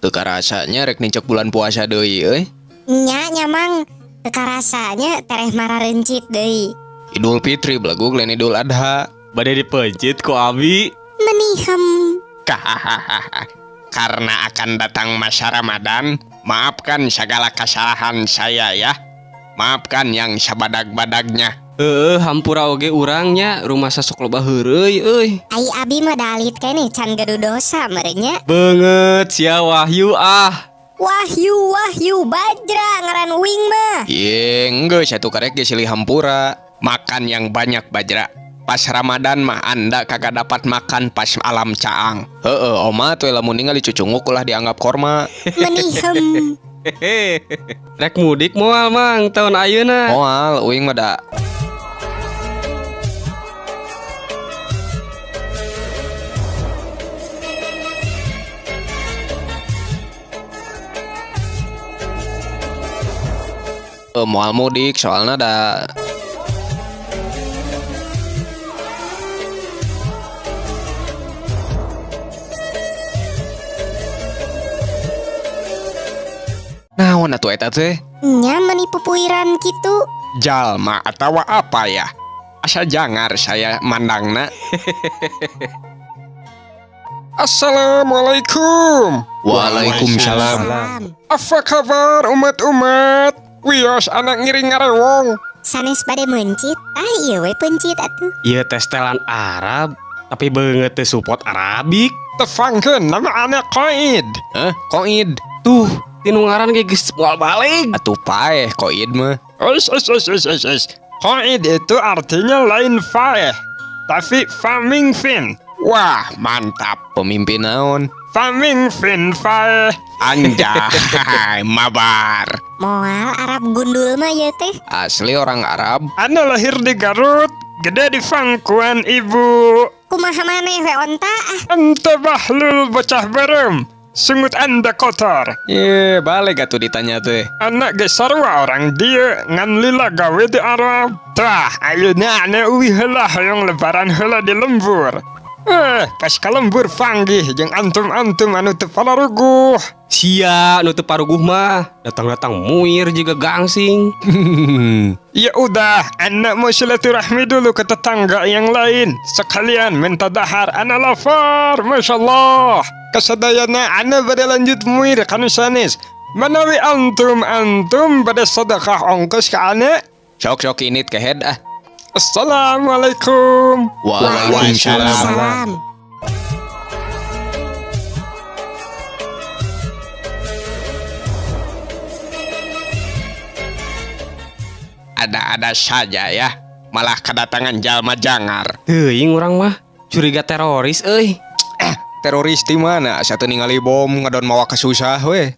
Teu karasanya rek nincak bulan puasa deui euy. Nya nya Mang, teu karasanya tereh mararencit deui. Idul Fitri belegug lain Idul Adha. Bade dipencit ku abi. Menihem. Kahahaha. Karena akan datang masa Ramadan, maafkan segala kesalahan saya ya. Maafkan yang sabadag-badagnya. Heeh, hampura oge urang nya, rumah sasok loba heureuy euy. Ai abi mah dalit keneh can gaduh dosa meureun nya. Beungeut sia Wahyu ah. Wahyu Wahyu Bajra ngaran uing mah. Ye, geus atuh karek ge silih hampura. Makan yang banyak Bajra. Pas Ramadan mah anda kagak dapat makan pas alam caang. Heeh, oma tuh lamun ningali cucunguk ulah dianggap korma. Menihem. Hehe. Rek mudik moal Mang tahun ayeuna. Moal uing mah da. Moal mudik soalna da naon atuh eta teh? Nya meni pupuiran kitu. Jalma atawa apa ya? Asa jangar saya mandangna. Assalamualaikum. Waalaikumsalam. Apa kabar umat-umat? Wios anak ngiring ngarewong. Sanes bade meuncit, tah ieu we peuncit atuh. Ieu teh setelan Arab, tapi beungeut teu support Arabik. Tefangkeun nama anak Koid. Hah? Koid? Tuh, tinu ngaran ge geus moal balig. Atuh paeh Koid mah. Ois ois ois ois ois ois. Koid itu artinya lain faeh, tapi famingfin. Wah, mantap. Pemimpin naon? Famingfin faeh. Anjay, mabar. Moal Arab gundul mah ieu teh. Asli orang Arab. Ana lahir di Garut, gede di pangkuan ibu. Kumaha maneh we onta ah. Ente bahlul bocah berem. Sungut anda kotor. Ye, balik atuh ditanya teh. Anak ge sarua orang dieu ngan lila gawe di Arab. Tah, ayeuna ana uih heula hoyong lebaran heula di lembur. Pas ka lembur panggih jeung antum-antum anu teu palaruguh. Sia nu teu paruguh mah, datang-datang muir jiga gangsing. Ya udah, anak mau silaturahmi dulu ke tetangga yang lain. Sekalian minta dahar, ana lapar, Masya Allah. Kasadayana ana bade lanjut muir kanu sanes. Manawi antum-antum bade sedekah ongkos ka ana. Sok-sok init kehead ah. Assalamualaikum. Waalaikumsalam. Ada-ada saja ya, malah kedatangan jalma jangar. Teuing urang mah curiga teroris euy. Teroris di mana? Asa teu ningali bom ngadon mawa kesusah we.